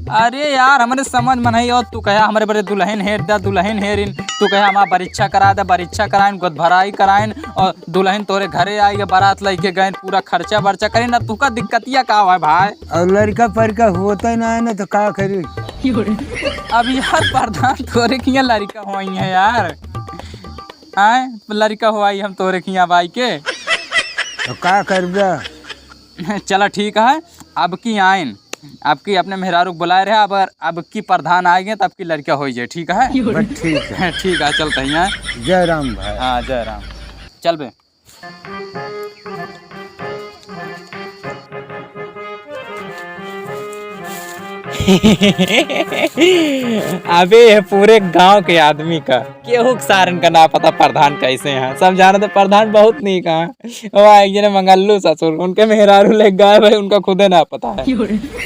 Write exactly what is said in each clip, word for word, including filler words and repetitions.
अरे यार, हमरे समझ में नहीं आवत, तू कहा हमरे बरे दुलहिन हेर दा, दुलहिन हेरिन, तू कहा हमार बरिच्छा करा दा, बरिच्छा कराइन, गोदभराई कराइन, और दुलहिन तोरे घरे आई के बारात लइके गइन, पूरा खर्चा बर्चा करिन, अब तुका दिक्कतिया का है भाई? और लड़का परिका होता ही ना है ना, तो का करी? अब यार प्रधान तोरे किहाँ लड़का होइहैं यार, आए लड़का होई हम तोरे किहाँ भाई के। तो का करबा? चला ठीक है, अब की आइन, अब की अपने मेहरारू के बुलाए रहे, अब, अब की प्रधान आए गए, तब की लड़का होइ जाए, ठीक है? बस ठीक है। ठीक है, चलते हैं। जय राम भाई। हाँ, जय राम। चल बे। अबे, ये पूरे गांव के आदमी का, केहू के सारन का ना पता प्रधान कैसे हैं। सब जानत हैं प्रधान बहुत नीक हैं। वाह, एक जने मंगल्लू ससुर, उनके मेहरारू ले गायब है, उनका खुदे ना पता है।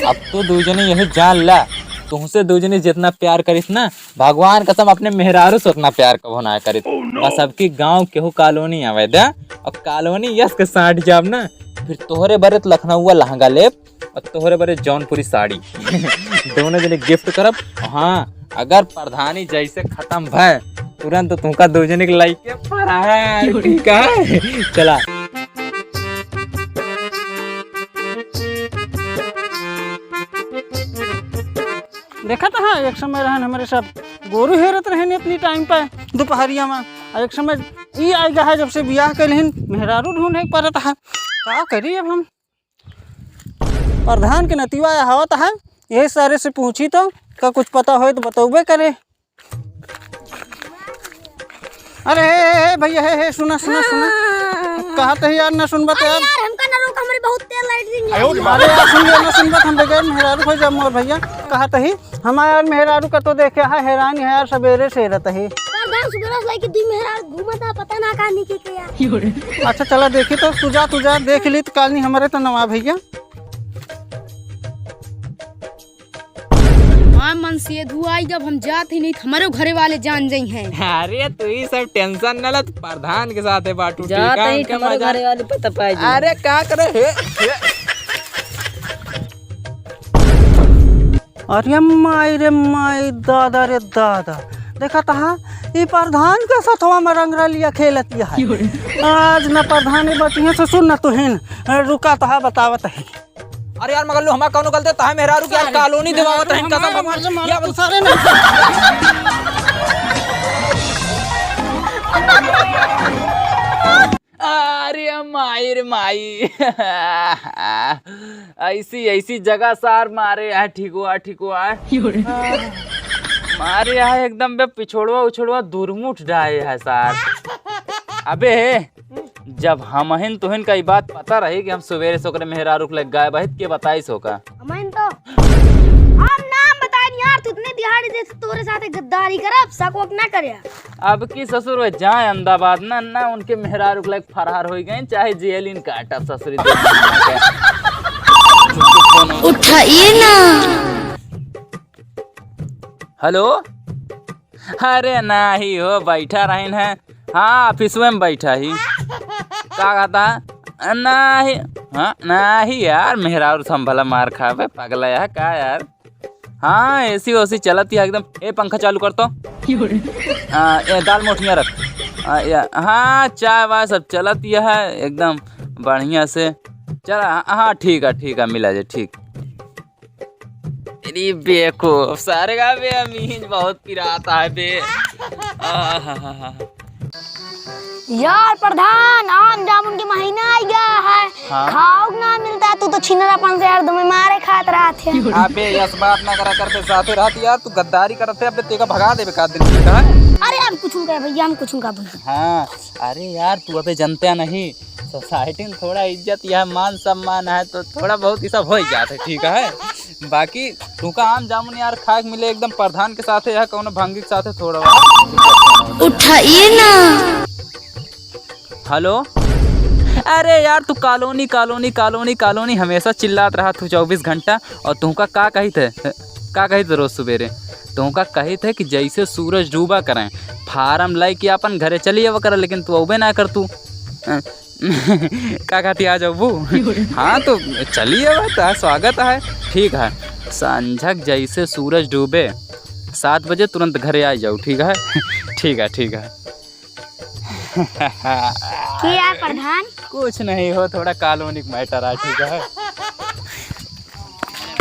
अब तू दू जने यही जान ला, तुमसे दू जने जितना प्यार करिस ना, भगवान कसम अपने मेहरारू से उतना प्यार कबो ना करिस। बस अब की गांव केहू कॉलोनी आवे दे, अब कॉलोनी यस के साथ जाब ना, फिर तोहरे बरे तो लखनऊआ लहंगा लेब, और तोहरे बरे जौनपुरी साड़ी। दोनों जने gift करब। हाँ, अगर प्रधानी जैसे खत्म भय, तुरंत तुमका दो जने के लइके फरार, ठीक है? चला। देखत है, एक समय रहन हमरे सब गोरू हेरत रहन इतनी time पे दोपहरिया में, और एक समय ई आइ गा है, जब से बियाह कइलिन मेहरारू ढूंढे के परत है। का करी अब हम? प्रधान के नतिवा आवत है, यही सारे से पूछी तो, का कुछ पता होए तो बतौबे करे। अरे हे, हे, हे, भैया, हे, हे, सुना, सुना, सुना। हाँ। कहत ही यार, ना सुनबा तो अरे यार। यार, हमका ना रोक, हमरे बहुत तेज लाइट दिन है। अरे यार, सुन ले, ना सुनबा, हम बगैर मेहरारू हो जाब मोर भैया। कहत ही, हमार यार मेहरारू का तो देखे है, हैरान है यार, सबेरे से रहत ही। प्रधान सुबेरे से लेके दुई मेहरारू घूमत है, पता ना कहाँ निकल के यार। अच्छा, चला देखी तो, तू जा, तू जा, देख ली तो कालनी हमरे तो नवा भैया। हाँ, मन से धुआई, जब हम जात ही नहीं, तो हमरे घरे वाले जान जाई हैं। अरे, तू ही सब tension न ला, तू प्रधान के साथ है बाटू, जात ठीक है? ही, उनका हमरे मजा घरे वाले पता पाए जी। अरे, का करे? हे, हे। अरे माई रे माई, दादा रे दादा, देखा तहा, ई प्रधान के सथवा में रंगरलिया खेलतिया है। आज न प्रधान बचिया ससुर न तुहिन, रुका तहा बतावत है। अरे यार, मगल्लू, हमार कौनो गलती, तहां मेहरारू की आज कॉलोनी दिवावत रहे, कसम भगवान। मार, मार, या तू सारे ना। अरे माई रे माई। ऐसी, ऐसी जगह सार मारे है, ठिकुआ, ठिकुआ। मारे है एकदम बे पिछोड़वा, उछोड़वा, दुरमुठ डाए है सार। अबे, जब हमहिन तोहिन का ई बात पता रही कि हम सुबेरे से ओकरे मेहरारू के लग गायब है, के बताई सो का? हमहिन तो हम नाम बताइन यार, तू इतने दिहाड़ी दे तोरे साथे गद्दारी करब, शक वक ना करे। अब की ससुर वे जाए अहमदाबाद ना, ना उनके मेहरारू के लग फरार होइ गए, चाहे जेल इन काटब ससुरी दो महीना के। उठाइए ना। हेलो? अरे नाही हो, बैठा रहिन है। हाँ, ऑफिसवे में बैठा ही। का कहता है? नाही, हाँ, नाही यार, मेहरारू से हम भला मार खाबे, पगला है का यार? हाँ, एसी ओसी चलत ही एकदम। ए, पंखा चालू कर तो। आ, ए, दाल मोठिया रख। आ, या, हाँ, चाय वाय सब चलत ही है एकदम बढ़िया से। चला, हाँ, ठीक है, ठीक है, मिला जे, ठीक। अरे बेवकूफ, सारे का बे अमीन बहुत पिरात है बे। आहाहाहा। यार प्रधान, आम जामुन के महीना आ गया है, हाँ। खाओ ना मिलता, तू तो छिनरापन से हर दमे मारे खात रहत है। अबे यस बात ना करा कर बे, साथे रहत यार, तू गद्दारी करत है, अबे तेका भगा देबे का दिन की कहा। अरे हम कुछ नहीं कहे भैया, हम कुछ नहीं कहे। हाँ, अरे यार तू अबे जनते नहीं, सोसाइटी में थोड़ा इज्जत या मान सम्मान है तो थोड़ा बहुत ये सब हो ही जात है, ठीक है। बाकी तुका आम जामुन यार खाए के मिले एकदम प्रधान के साथे या कौनो भंगी के साथे थोड़ा। उठाइए ना। हेलो, अरे यार तू कॉलोनी कॉलोनी कॉलोनी कॉलोनी हमेशा चिल्लात रहा तू चौबीस घंटा। और तुमका का कही थे, का कही थे रोज सुबेरे? तुमका कही थे कि जैसे सूरज डूबा करें, फार्म लेके अपन घरे चली आवा कर, लेकिन तू अबे ना कर तू। का कहती आ जाबू? हाँ, तो चलिए, बात है, स्वागत है, ठीक है। सांझक जैसे सूरज डूबे, सात बजे तुरंत घरे आ जाओ, ठीक है? ठीक है, ठीक है। के यार प्रधान? कुछ नहीं हो, थोड़ा कॉलोनी का मैटर है, ठीक है?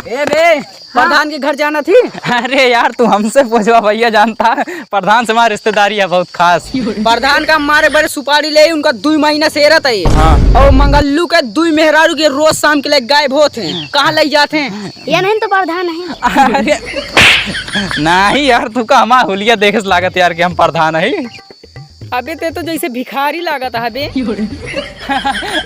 ए बे, प्रधान के घर जाना थी। अरे यार, तू हमसे पूछवा भैया, जानता है प्रधान से हमारी रिश्तेदारी है बहुत खास। प्रधान का मारे बड़े सुपारी ले, उनका दुई महीना से रहत है। हाँ। और मंगल्लू के दुई मेहरारू के रोज शाम के लिए गायब होत हैं, कहाँ ले जाते हैं? ये नहीं तो प्रधान नहीं। अरे नहीं यार, तू का हमार हुलिया देखे से लागत यार कि हम प्रधान है। अबे ते तो जैसे भिखारी लागत है बे।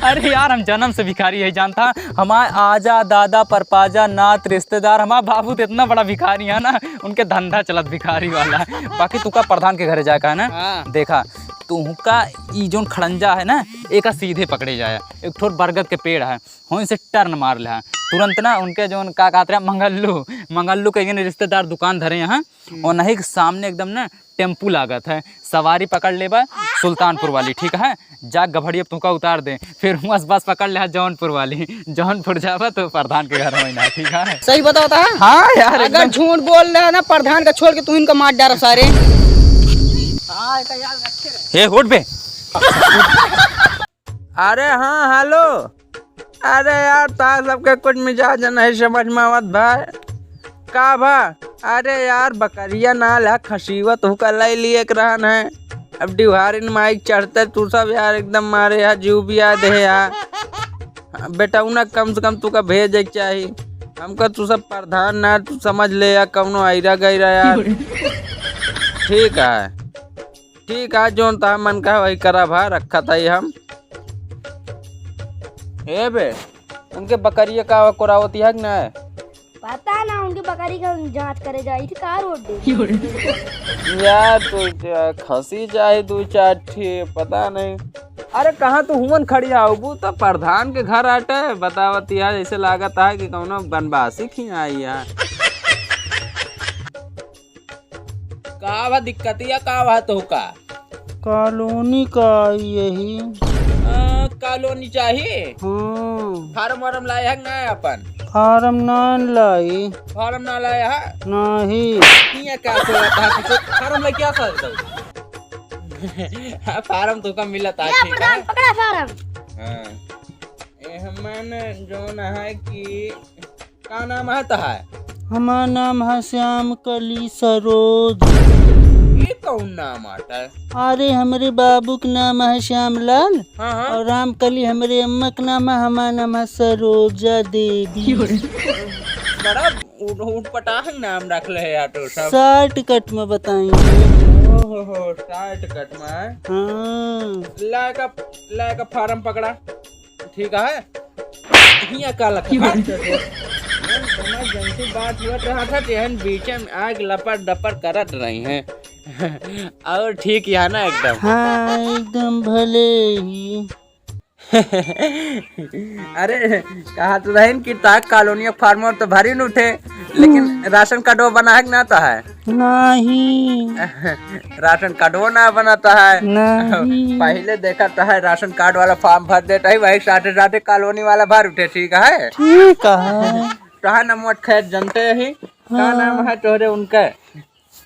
अरे यार, हम जन्म से भिखारी है, जानता। हमार आजा, दादा, परपाजा, नात, रिश्तेदार, हमार बाबू तो इतना बड़ा भिखारी है ना, उनके धंधा चलत भिखारी वाला। बाकी तू का प्रधान के घरे जाए का है ना, हाँ। देखा, तू का ई जोन खड़ंजा है ना, एका सीधे पकड़े जाए, एक ठोर बरगद के पेड़ है, हो इसे टर्न मार ले, तुरंत ना उनके जोन का कहत रहे, मंगल्लू, मंगल्लू के एक रिश्तेदार दुकान धरे हैं, हम्म। और नहीं सामने एकदम ना टेम्पू लागत है, सवारी पकड़ लेबा सुल्तानपुर वाली, ठीक है? जा गभड़िया तुका उतार दे, फिर हुआं से बस पकड़ ले जौनपुर वाली, जौनपुर जाबा तो प्रधान के घर होई ना, ठीक है? सही बतावत है? हाँ यार, अगर एकदम। झूठ बोल रहे हैं ना, प्रधान का छोड़ के तू इनका मार डारो सारे। हाँ, एक याद रखे रहे। हे, उठ बे। अरे हाँ, हेलो। अरे यार, तार सबके कुछ मिजाज नहीं समझ में आवत भाई। का भा? अरे यार, बकरिया ना ला, खसीवा तुहका लै लिए एक रहन है। अब डिहवारिन माइक चढ़ते तू सब यार एकदम मारे यार, जीव बिया दे यार। बेटौना कम से कम तुका भेजे के चाही। हमका तू सब प्रधान ना, तू समझ ले यार, कौनो आयरा गैरा यार। ठीक है। ठीक है, जौन तहा मन कहा वही करा भा, रखा था ही हम। ए बे, उनके बकरिया का कोरावती है कि ना? पता ना, उनके बकरी का जांच करे जाई थी, का रोड दे। यार, तो क्या खसी चाहे दो चार ठे, पता नहीं। अरे, कहाँ तू हुमन खड़ी आउबू, तो प्रधान के घर आटे, बतावती है, जैसे लागत है कि कौनो बनवासी खी आई है। का बा दिक्कतिया, का बा तोहका? कॉलोनी का आई यही। आ, कॉलोनी चाही? हाँ। फार्म वार्म लाए है कि ना अपन? फार्म ना लाई। फार्म ना लाए है? नहीं। ये क्या सोचत है? कुछ फार्म लेके आ सकता हूँ। हाँ, फार्म तोहका मिलत है, या ठीक प्रधान, है? पकड़ा फार्म। हाँ। ए, हमन जौन है कि का नाम है तहार? हमार नाम है श्याम कली सरोज। ये कौन नाम आता है? अरे, हमरे बाबू के नाम है श्यामलाल हाँ, हाँ। और रामकली हमरे अम्मा के नाम है, हमार नाम है सरोजा देवी। बड़ा उठ, उठपटांग नाम रख ले यार तो सब। शॉर्टकट में बताएंगे। ओहो हो, शॉर्टकट में। हाँ। लाए का, लाए का फार्म पकड़ा। ठीक है, हियाँ का लखा। समझ जंतु बात हुआ रहा था, तेहन बीचे में आग लपड़ डपड़ करत रही हैं। और ठीक यहाँ ना एकदम। हाँ, एकदम भले ही। अरे, कहा तो रहन कि ताक कॉलोनी फार्म तो भरी न उठे, लेकिन राशन कार्डो बना है कि ना तो है? नहीं। राशन कार्डो ना बनता है। नहीं। पहले देखा तो है, राशन कार्ड वाला फॉर्म भर देता है, वही साथे साथे कॉलोनी वाला भर उठे, ठीक है? ठीक है। तो है ना, मोट खैर जनते ही। का हाँ। नाम है तोहरे उनके?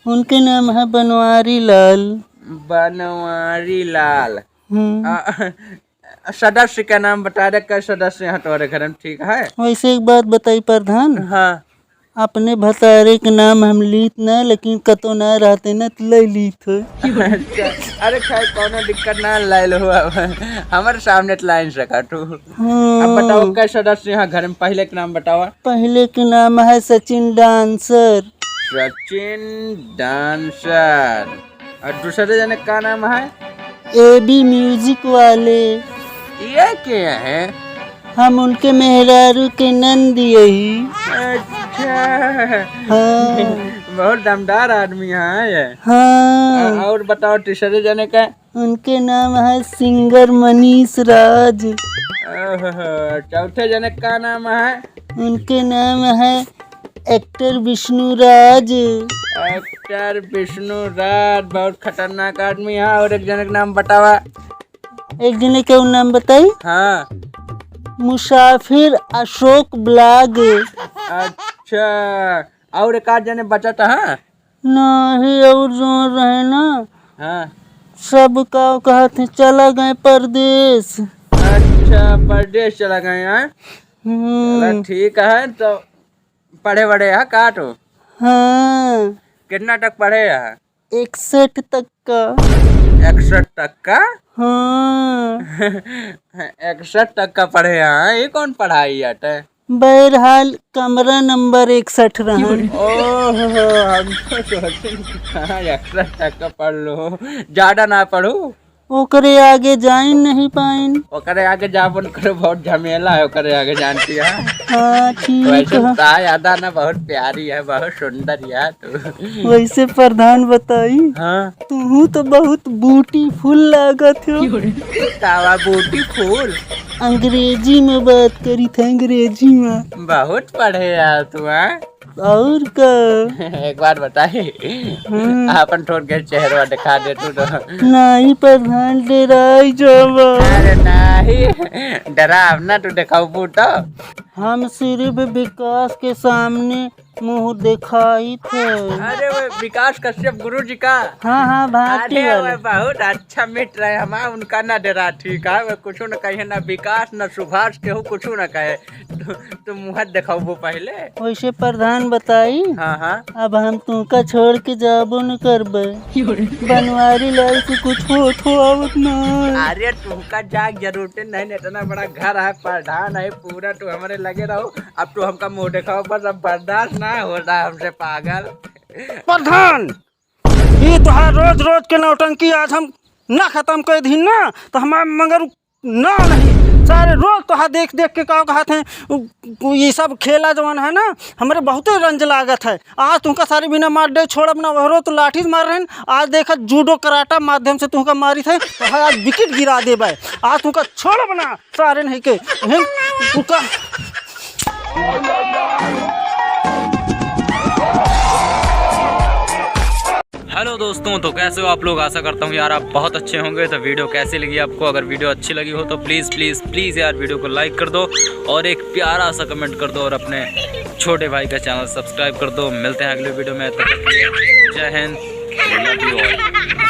उनके नाम है बनवारी लाल। बनवारी लाल। हम्म। आ, सदस्य का नाम बता दे, कै सदस्य हैं तोहरे घर में, ठीक है? वैसे एक बात बताई प्रधान, हाँ। अपने भतारे के नाम हम लीत ना, लेकिन कतो ना रहते ना तो ले लीत हो। अच्छा, अरे खैर, कौनो दिक्कत ना, ले लो अब। हमारे सामने तो लाइन सका तू। हाँ। अब बताओ, कै सदस्य हैं घर में, पहले के नाम बताओ। पहले के नाम है सचिन डांसर। सचिन डांसर। और दूसरे जने का नाम है? एबी म्यूजिक वाले। ये के है? हम उनके मेहरारू के नंद यही। अच्छा। हाँ। बहुत दमदार आदमी है ये। हाँ। और बताओ, तीसरे जने का? उनके नाम है सिंगर मनीष राज। ओहो, चौथे जने का नाम है? उनके नाम है एक्टर विष्णु राज। एक्टर विष्णु राज, बहुत खतरनाक आदमी है। और एक जने का नाम बतावा। एक जने के नाम बताई? हाँ। मुसाफिर अशोक ब्लॉग। अच्छा। अच्छा, और एक आध जने बचत है? नहीं, और जो रहे ना, हाँ। सब का कहत हैं, चला गए परदेस। अच्छा, परदेस चला गए हैं? हम्म। चला, ठीक है, तो पढ़े वढ़े है का तू? हाँ। कितना तक पढ़े है? इकसठ तक का। इकसठ तक का? हाँ। इकसठ तक का पढ़े हैं, ये कौन पढ़ाई है? बहरहाल, कमरा नंबर इकसठ रहन। ओहो, हम तो सोचेन कि कहाँ इकसठ तक का पढ़ लो, ज्यादा ना पढ़ू। ओकरे आगे जाइन नहीं पाइन। ओकरे आगे जाबो न करो, बहुत झमेला है ओकरे आगे, जानती है। हाँ, ठीक वैसे है। ताई अदा ना बहुत प्यारी है, बहुत सुंदर है तू। वैसे प्रधान बताई, हाँ। तू तो बहुत ब्यूटीफुल लागत हो। का बा ब्यूटीफुल? अंग्रेजी में बात करी थे, अंग्रेजी में। बहुत पढ़े यार तू, हाँ? और का? एक बात बताई, हम्म। आपन ठोर के चेहरवा दिखा दे तू तो। नहीं प्रधान, डेराई जावा। अरे नहीं, डराव ना, तू देखाऊ तो। हम सिर्फ विकास के सामने मुँह देखाई थे। अरे वो विकास कश्यप गुरु जी का? हाँ, हाँ, भारती अरे वाले। वो बहुत अच्छा मित्र है हमारा, उनका ना डरा, ठीक है? वो कुछ न कहे, ना विकास, ना सुभाष, केहू कुछ न कहे। तू, तू मुँह देखाऊ पहले। वैसे प्रधान बताई, हाँ, हाँ। अब हम तुमका छोड़ के जाबो न करबे। बनवारी लाल से कुछ होत हो आवत ना। अरे तुमका जाग जरूरत नहीं, इतना बड़ा घर है, प्रधान है पूरा, तू हमारे लगे रहो। अब तू हमका मुँह देखाओ बस, अब बर्दाश्त ना हो रहा हमसे पागल। प्रधान, ये तोहार रोज रोज के नौटंकी आज हम ना खत्म कर दीन ना, तो हमार मगर ना नहीं, सारे रोज तोहार देख देख के का कहत हैं, उ, उ, ये सब खेला जवन है ना, हमरे बहुते रंज लागत है। आज तुमका सारे बिना मार दे छोड़ब ना, वहरो तो लाठी से मार रहे हैं, आज देखा जूडो कराटा माध्यम से तुमका मारी थे, तो आज विकेट गिरा देबे, आज तुमका छोड़ब ना। सारे नहीं के, हैं? रुका। हेलो दोस्तों, तो कैसे हो आप लोग? आशा करता हूँ यार आप बहुत अच्छे होंगे। तो वीडियो कैसी लगी आपको? अगर वीडियो अच्छी लगी हो तो प्लीज़ प्लीज़ प्लीज़ यार वीडियो को लाइक कर दो और एक प्यारा सा कमेंट कर दो और अपने छोटे भाई का चैनल सब्सक्राइब कर दो। मिलते हैं अगले वीडियो में, तब तक के लिए जय हिंद, love you all।